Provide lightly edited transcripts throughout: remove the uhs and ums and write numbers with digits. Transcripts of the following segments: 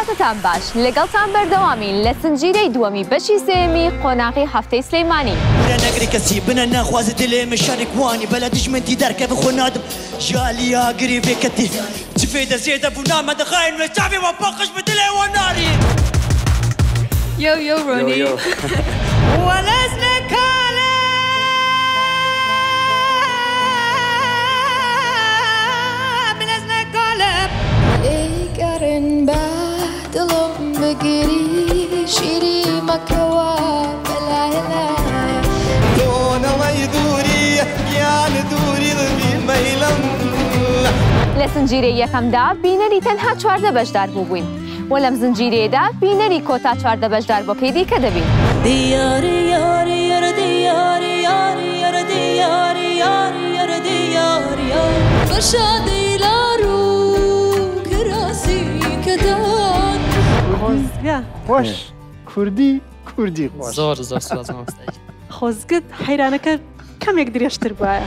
کاتتان باش لەگەڵتان بەردەوامین لە زنجیرەی دووەمی بەشی سێیەمی قۆناغی هەفتەی سلیمانی. برا نەگری کەسی بنە ناخوازی دلێ من شەرک وانی بەلە دژمن تی دەرکەڤ خۆ نادم ژالی ئاگری ڤێ کەتی چ فێدە زێدە بوو نامە دخاین وێ چاڤێ وە پاقژ بە دلێ وە ناری. یۆ یۆ ڕۆنی. لە زنجیرەی یەکەمدا بینەری تەنها 14 بەشداربوو بووین و لەم زنجیرەیەدا بینەری کۆتا 14 بەشداربووەکەی دیکە دەبین. خۆزگە خۆش کوردی کوردی خۆش. زۆر زۆر سوپاس مامۆستا گیان. خۆزگە حەیرانەکە کەمێک درێژتر بوایە.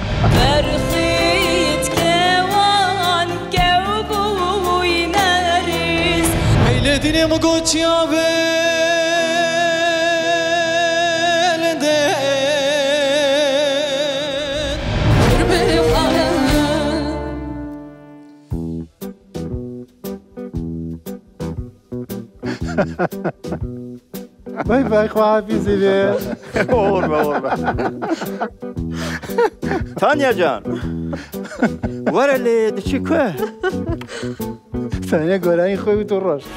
بای بای خواحافیزی بێ. ئۆربە ئۆربە. تانیا جان وەرە لێ دچی کوێ؟ تانیا گۆرانی خۆی وت و ڕۆشت.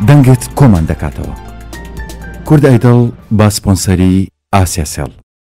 دەنگت کۆمان دەکاتەوە. کورد ئایدڵ بە سپۆنسەری ئاسیاسێڵ.